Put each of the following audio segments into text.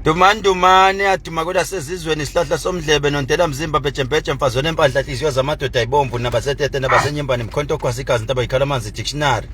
Dumani dumani aduma kwelasezizweni isihlahla somdlebe nondela mzimba bhejembheje mfazweni empahla nhliziyo zamadoda ayibomvu nabasetete nabasenyimbane mkhonto ogwaza igazi ntaba yikhala amanzi dictionary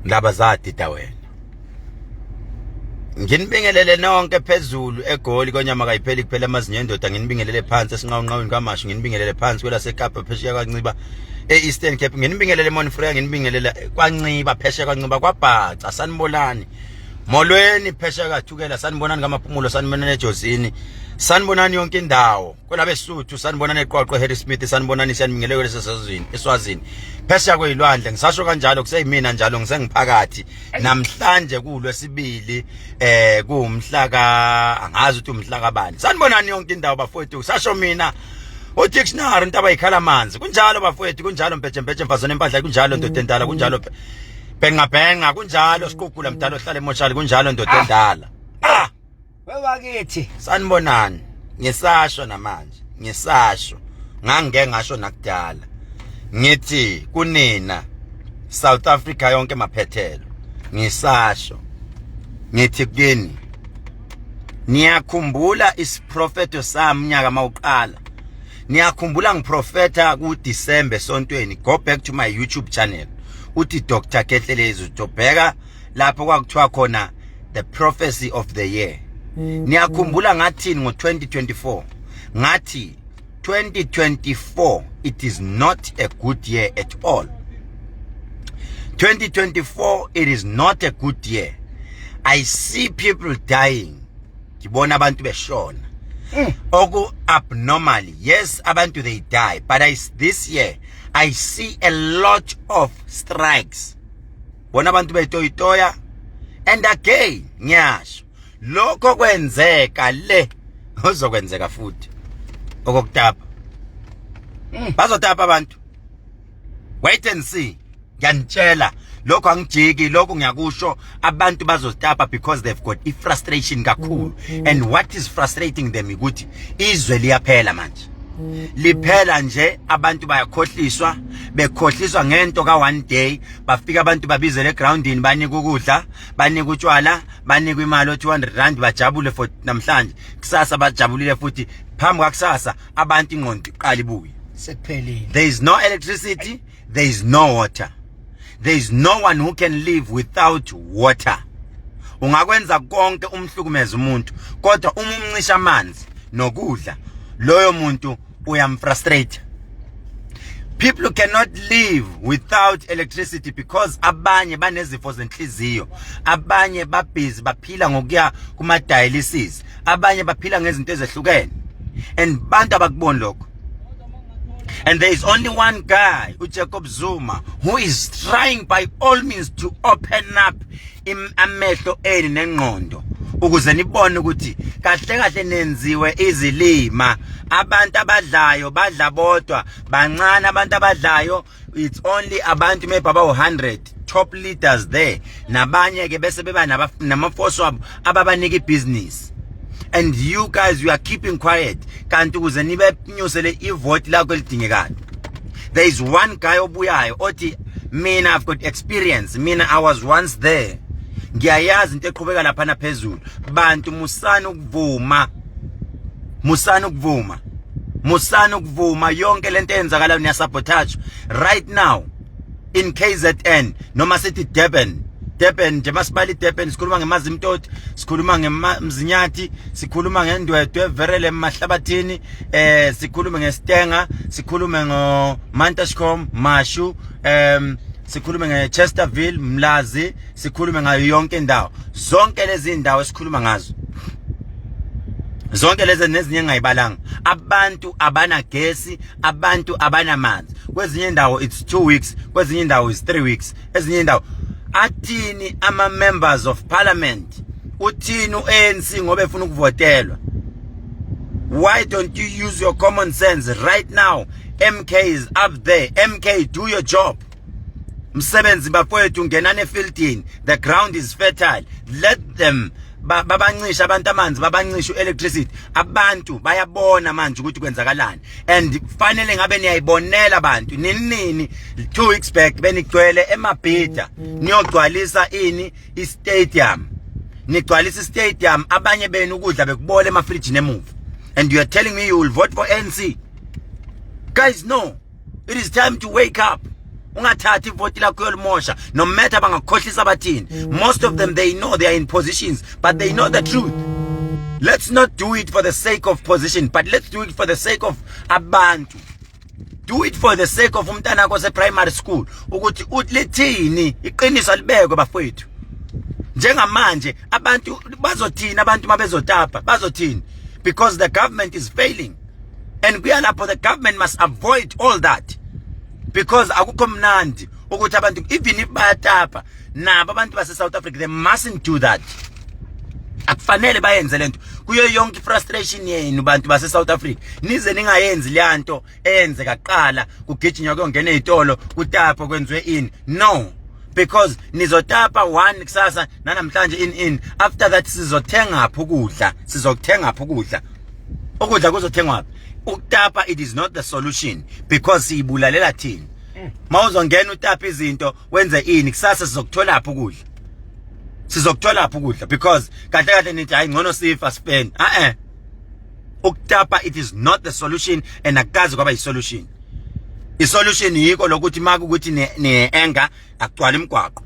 ndaba zadida wena. Nginibingelele nonke phezulu eGoli konyama kayipheli kuphela amazinyo endoda. Nginibingelele phansi esinqawunqawini kwaMashu, nginibingelele phansi kwelaseKapa phesheya kwaNciba e-Eastern Cape, nginibingelele eMonfrey, nginibingelele kwaNciba phesheya kwaNciba kwaBhaca. Sanibonani, molweni phesheya kaThukela, sanibonani kaMaphumulo, sanibonani eJozini, sanibonani yonke indawo kwelabesuthu, sanibonani eQoqo Harry Smith, sanibonani, siyanibingelele kwelesesazweni eSwazini phesheya kwezilwandle. Ngisasho kanjalo kuseyimina njalo ngisengiphakathi namhlanje kulwesibili kuwumhla ka angazi ukuthi umhla kabani. Sanibonani yonke indawo bafowethu, sasho mina udictionary intaba ikhala amanzi. Kunjalo bafowethu, kunjalo mbheje mbheje mfazane empahla, kunjalo ndoda endala, kunjalo bhenqa bhenqa, kunjalo siqugula mdala ohlala emoshali, kunjalo ndoda endala. Ah. Wewakithi. Sanibonani. Ngisasho namanje, ngisasho. Ngangike ngasho nakudala. Ngithi kunina South Africa yonke maphethelo. Ngisasho. Ngithi kini niyakhumbula isiprofeto sami unyaka mawuqala. Niyakhumbula ngiprofeta ku December esontweni. Go back to my YouTube channel. Uthi Dr. Kehlelezi utobheka lapho kwakuthiwa khona the prophecy of the year. Niyakhumbula ngathini ngo-2024? Ngathi 2024 it is not a good year at all. 2024 it is not a good year. I see people dying. Ngibona abantu beshona oku abnormally. Yes, abantu they die, but this year I see a lot of strikes. Bona abantu betoyitoya. And again ngiyasho lokho kwenzeka le uzokwenzeka futhi okokutapa. Bazotapa abantu, wait and see. Ngiyanitshela lokho, angijiki lokho, ngiyakusho, abantu bazotapa because they've got i-frustration kakhulu. And what is frustrating them ukuthi izwe liyaphela manje, liphela nje. Abantu bayakhohliswa, bekhohliswa ngento ka one day. Bafika abantu babizele egroundini, banika ukudla, banika utshwala, banika imali o 200 rand, bajabule for namhlanje. Kusasa bajabulile futhi, phambi kwakusasa abantu ingqondo iqala ibuye. Sekuphelile. There is no electricity, there is no water, there is no one who can live without water. Ungakwenza konke umhlukumeza umuntu, kodwa uma umncisha amanzi nokudla, loyo muntu uyamfrustrate. People cannot live without electricity because abanye banezifo zenhliziyo, abanye babhizi baphila ngokuya kuma dialysis, abanye baphila ngezinto ezehlukene, and bantu abakuboni lokho. And there is only one guy, uJacob Zuma, who is trying by all means to open up amehlo enu nengqondo ukuze nibone ukuthi kahle kahle nenziwe izilima. Abantu abadlayo badla bodwa, bancane abantu abadlayo. It's only abantu maybe about 100 top leaders there, nabanye ke bese beba nama-force wabo ababanika ibhizinisi. And you guys, you are keeping quiet kanti ukuze nibe nyusele ivote lakho elidingekayo. There is one guy obuyayo othi mina I've got experience, mina I was once there, ngiyayazi into eqhubeka lapha naphezulu. Bantu musani ukuvuma, musani ukuvuma, musani ukuvuma yonke lento eyenzakalayo. Niyasabotage right now in KZN noma sithi Durban. Durban nje, masibali Durban, sikhuluma ngemazimtoti, sikhuluma ngemzinyathi, sikhuluma ngendwedwe, Verele, Mahlabathini, sikhulume ngeStanger, sikhulume ngo Mantashkom, Mashu, sikhulume ngeChesterville, Mlazi, sikhulume ngayo yonke indawo. Zonke lezi indawo esikhuluma ngazo, zonke lezi nezinye engayibalanga, abantu abanagesi, abantu abanamanzi. Kwezinye indawo it's 2 weeks, kwezinye indawo it's 3 weeks, ezinye indawo. Athini ama members of parliament? Uthini uANC ngoba efuna ukuvotelwa? Why don't you use your common sense right now? MK is up there. MK, do your job. Msebenzi bafowethu, ngenani efieldini. The ground is fertile. Let them Babancisha abantu amanzi, babancisha electricity. Abantu bayabona manje ukuthi kwenzakalani, and fanele ngabe niyayibonela abantu. Nini nini, 2 weeks back benigcwele eMabhida, niyogcwalisa ini, istadium. Nigcwalisa istadium, abanye benu ukudla bekubola emafrijini emuva, and you are telling me you will vote for ANC. Guys, no, it is time to wake up. Ungathathi ivoti lakho yolimosha, no matter bangakukhohlisa bathini. Most of them, they know they are in positions, but they know the truth. Let's not do it for the sake of position, but let's do it for the sake of abantu. Do it for the sake of umntana wakho primary school, ukuthi uthi lithini iqiniso, alibekwe bafowethu. Njengamanje abantu bazothini? Abantu mabezotapa bazothini? Because the government is failing, and kuyalapho the government must avoid all that, because akukho mnandi ukuthi abantu, even if bayatapa nabo abantu base South Africa, they mustn't do that. Akufanele bayenze lento. Kuyo yonke frustration yenu bantu base South Africa, nize ningayenzi leyanto eyenzeka kuqala, kugijinywa kuyongena ezitolo, kutapha, kwenziwe ini. No, because nizotapa one kusasa nanamhlanje in after that sizothenga phi ukudla? Sizokuthenga phi ukudla? Ukudla kuzothengwa phi? Ukutapa, it is not the solution, because siyibulalela thina. Mawuzongena utapa izinto, wenze ini, kusasa sizokuthola phi ukudla? Sizokuthola phi ukudla? Because kahle kahle nithi, "Hayi, ngcono sifa spend." Eh, ukutapa, it is not the solution, and akukazi kwaba yi-solution. I-solution yiko lokuthi makukuthi ne anger, akugcwala imigwaqo.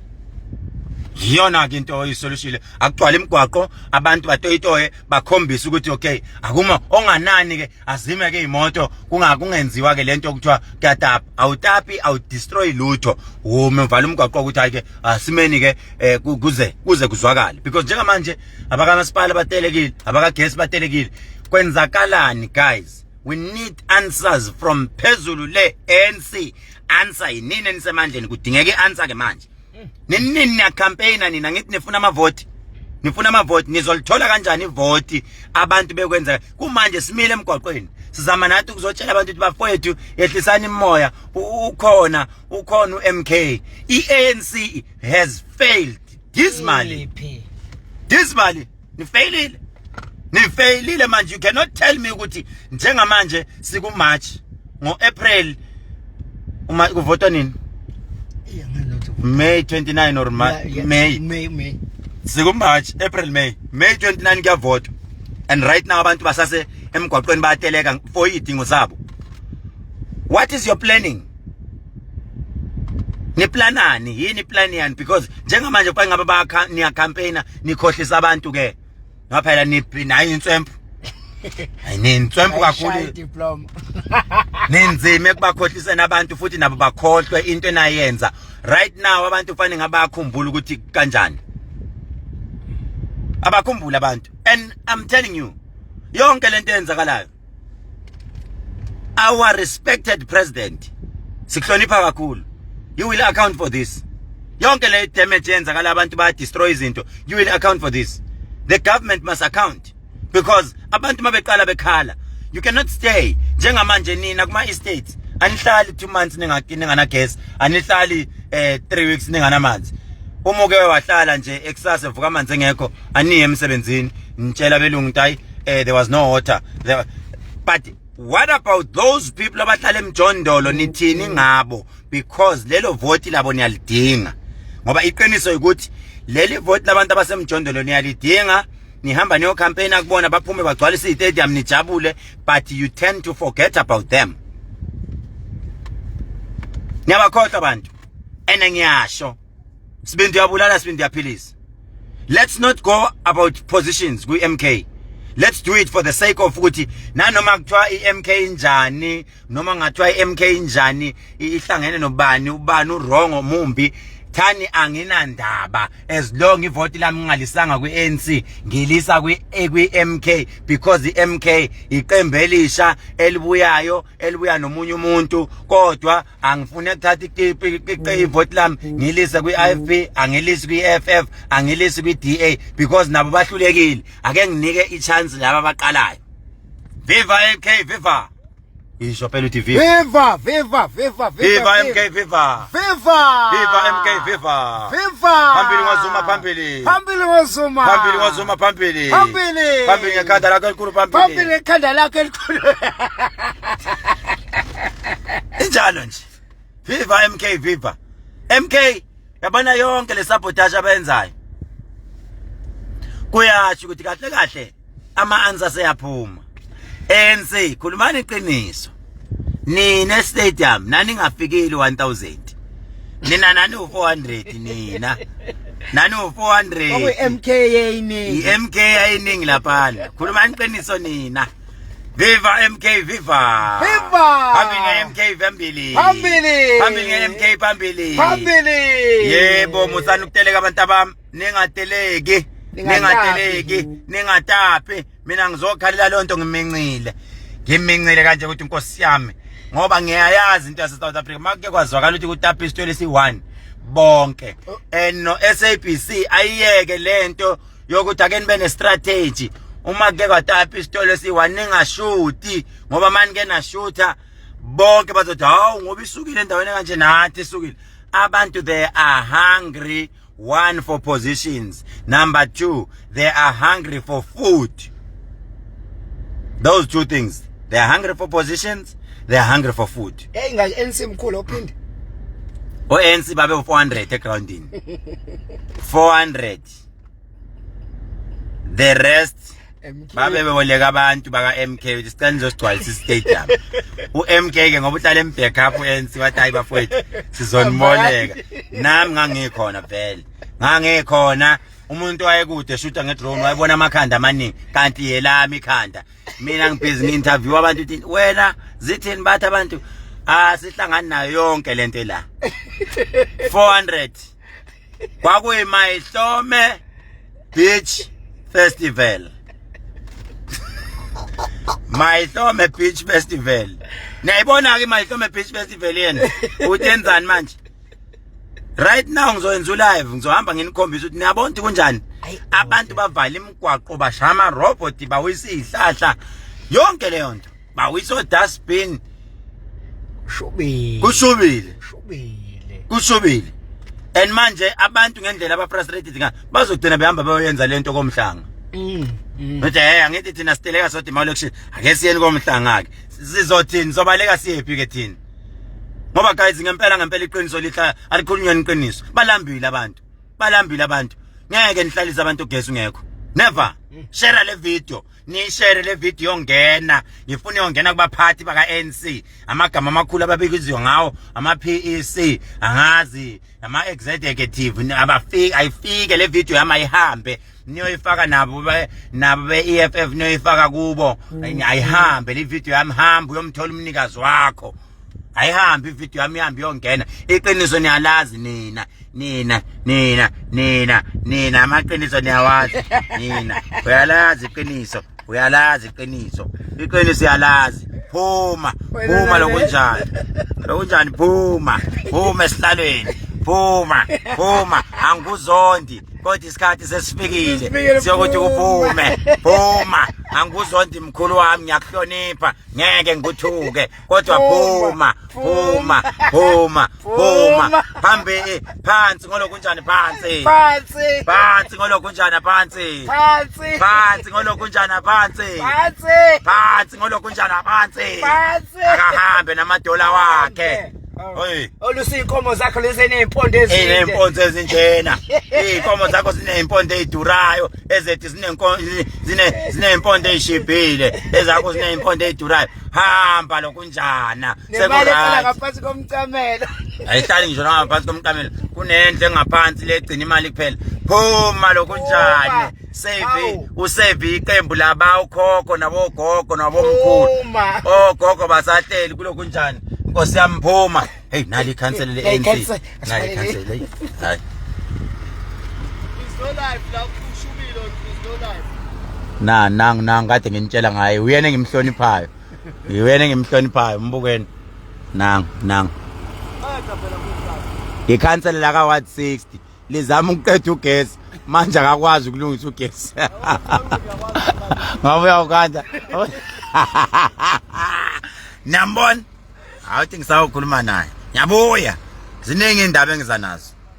Iyona ke into oyisolution, akugcwala imigwaqo, abantu batoyitoye, bakhombisa ukuthi okay, akuma onganani ke, azime ke imoto, kungenziwa ke lento okuthiwa kuyatapa. Awutapi, awudestroy lutho, ume uvala umgwaqo ukuthi hayi ke, asimeni ke, kuze kuzwakale, because njengamanje abakamasipala batelekile, abakagesi batelekile. Kwenzakalani, guys? We need answers from phezulu le ANC. Answer yinini enisemandleni? Kudingeka ianswer ke manje. Nini niyacampaigna nina, ngithi nifuna amavoti, nifuna amavoti. Nizolithola kanjani ivoti abantu bekwenza kumanje? Simile emgwaqweni, sizama nathi ukuzotshela abantu ukuthi bafowethu, yehlisani imoya, ukhona uMK. iANC has failed dismally. Iphi? Dismally. Nifailile, nifailile. Manje you cannot tell me ukuthi njengamanje siku March, ngo-April uma kuvotwa nini? Yeah, ngalothi. May 29 or Yeah. May. May, May. Siku March, April, May. May 29 kuyavotwa, and right now abantu basase emgwaqweni, bayateleka for idingo zabo. What is your planning? Niplanani? Yini plan yani? Because njengamanje kufanele ngabe bayakha, niyacampaigna, nikhohlisa abantu ke ngaphela nayo inswempu, ayinintswempu kakhulu. Diploma. Ninzima ekubakhohliseni abantu, futhi nabo bakhohlwe into enayenza. Right now abantu kufanele ngabe bayakhumbula ukuthi kanjani. Abakhumbula abantu, and I'm telling you, yonke lento eyenzakalayo, our respected president, sikuhlonipha kakhulu, you will account for this. Yonke le damage eyenzakala, abantu baya destroy izinto, you will account for this. The government must account, because abantu mabeqala bekhala, you cannot stay. Njengamanje nina kuma estates anihlali 2 months ninganagesi, anihlali 3 weeks ninganamanzi. Uma uke wahlala nje, ekusasa evuka amanzi engekho, aniye emsebenzini, nitshela belungu ukuthi hayi, there was no water there. But what about those people abahlala emjondolo? Nithini ngabo? Because lelo voti labo niyalidinga, ngoba iqiniso ukuthi leli voti labantu abasemjondolo niyalidinga. Nihamba niyo campaign akubona, baphume bagcwalise istadium, nijabule, but you tend to forget about them. Niyabakhohlwa abantu. Ene ngiyasho, sibindi uyabulala, sibindi uyaphilisa. Let's not go about positions kwi-MK. Let's do it for the sake of ukuthi nanoma kuthiwa i-MK injani, noma ngathiwa i-MK injani, ihlangene nobani, ubani uwrong, mumbi thani, anginandaba, as long ivoti lami ngingalisanga kwi-ANC, ngilisa kwi-MK, because i-MK iqembu elisha elibuyayo, elibuya nomunye umuntu. Kodwa angifuni ukuthatha ivoti lami ngilise kwi-IFP, angilisi kwi-EFF, angilisi kwi-DA, because nabo bahlulekile. Ake nginike i-chance laba abaqalayo. Viva MK, viva! Isho phela uthi viva. Viva, viva, viva, Viva MK, viva! Viva! Viva MK, viva! Viva! Phambili ngoZuma. ngoZuma phambili. Phambili ngoZuma. Phambili ngoZuma phambili. Phambili. Phambili ngekhanda lakho elikhulu phambili. Phambili ngekhanda lakho elikhulu. Injalo nje. Viva MK viva. MK yabona yonke le sabotage abayenzayo. Kuyasho ukuthi kahle kahle ama answer seyaphuma. ANC khulumani iqiniso. Nina stadium nani ngafikile 1000. Nina nani u400 nina. Nani u400. Okuyi MK yayiningi. I-MK ayiningi laphana. Khulumani iqiniso nina. Viva MK viva. Viva! Phambili nge-MK phambili. Phambili! Phambili nge-MK phambili. Phambili. Yebo musani ukuteleka abantu abami ningateleki ningateleki ningatapi mina ngizokhalela lonto ngimincile ngimincile kanje ukuthi inkosi yami ngoba ngiyayazi into yase South Africa makuke kwazwakala ukuthi kutapa isitwele esi-1 bonke and no SABC ayiyeke lento yokuthi ake nibe ne-strategy uma kuke kwatapa isitolo esi-1 ningashuti ngoba mani ke nashutha bonke bazothi hawu ngoba isukile endaweni kanje nathi isukile abantu they are hungry one for positions number two they are hungry for food those two things they are hungry for positions they are hungry for food Hey ngayi NC mkhulu ophinde. o-ANC babe 400 egroundini 400 the rest MK. babe beboleka abantu baka MK ukuthi sicela nizosigcwalisa istadium uMK ke ngoba uhlala embackup uNC wathi hayi bafowethu sizoniboleka nami ngangikhona vele ngangikhona umuntu wayekude shutha ngedrone wayebona amakhanda amaningi kanti yelami ikhanda mina ngibhizi ngi-interview abantu ukuthi wena zithini bathi abantu ah sihlangani nayo yonke lento la 400 kwakuyimayihlome beach festival Mayihlome Beach Festival niyayibona ke Mayihlome Beach Festival yena uthi enzani manje right now ngizoyenza ulive ngizohamba nginikhombisa ukuthi niyabona ukuthi kunjani abantu bavala imigwaqo bashaya ama-robot bawisa iy'hlahla yonke leyo nto bawisa o-dustbin Shubile. kushubile Shubile. kushubile and manje abantu ngendlela aba-frustrated nga bazogcina behamba bayoyenza lento komhlanga Ngithi hey angithi thina siteleka sodwa emalokishini ake siyeni komhlanga ke sizothini sobaleka siyephi ke thina ngoba guys ngempela ngempela iqiniso lihla alikhulunywa iqiniso balambile abantu balambile abantu ngeke nihlalise abantu ugesi ungekho never share le video nishare le video yongena ngifuna yongena kubaphathi baka ANC amagama amakhulu ababikizwa ngawo ama PEC angazi ama executive abafike ayifike le video yami ayihambe niyoyifaka nabo nabo be-EFF niyoyifaka kubo ayihambe le video yami hamba uyomthola umnikazi wakho ayihambe ivideo yami ihambe iyongena iqiniso niyalazi nina nina nina nina nina amaqiniso niyawazi nina uyalazi iqiniso uyalazi iqiniso iqiniso uyalazi phuma phuma lokunjani lokunjani phuma phuma esihlalweni phuma phuma angikuzondi kodwa isikhathi sesifikile siyokuthi uphume phuma angikuzondi mkhulu wami ngiyakuhlonipha ngeke ngikuthuke kodwa phuma phuma phuma phuma phambi phansi ngolokunjani phansi phansi phansi ngolokunjani phansi phansi phansi ngolokunjani phansi phansi phansi ngolokunjani phansi phansi akahambe namadola wakhe Oy. Olusa inkomo zakho lezi eney'mpondo ezinde. Iney'mpondo ezinjena. Iy'nkomo zakho ziney'mpondo ey'durayo ezethu ziney'mpondo ey'shibhile ezakho ziney'mpondo ey'durayo. Hamba lokunjana. Nemali ehlala ngaphansi komcamelo. Ayihlali ngisho nangaphansi komcamelo. Kunendlu engaphansi legcina imali kuphela. Phuma lokunjani. Save usave iqembu laba ukhokho nabogogo nabomkhulu. Ogogo basahleli kulokunjani. Nkosi yami phuma. Hey nali ikhansela le-ANC. Nali ikhansela. Hayi. There's no life la ushubile there's no life. Na nangu nangu kade nginitshela ngaye uyena engimhloniphayo. Uyena engimhloniphayo mbukeni. Nangu nangu. Ikhansela la ka Ward 60 lizama ukuqeda ugesi manje akakwazi ukulungisa ugesi. Ngabe uyawukanda. Niyambona? Awuthi ngisawukhuluma naye. Ngiyabuya. Ziningi indaba engiza nazo.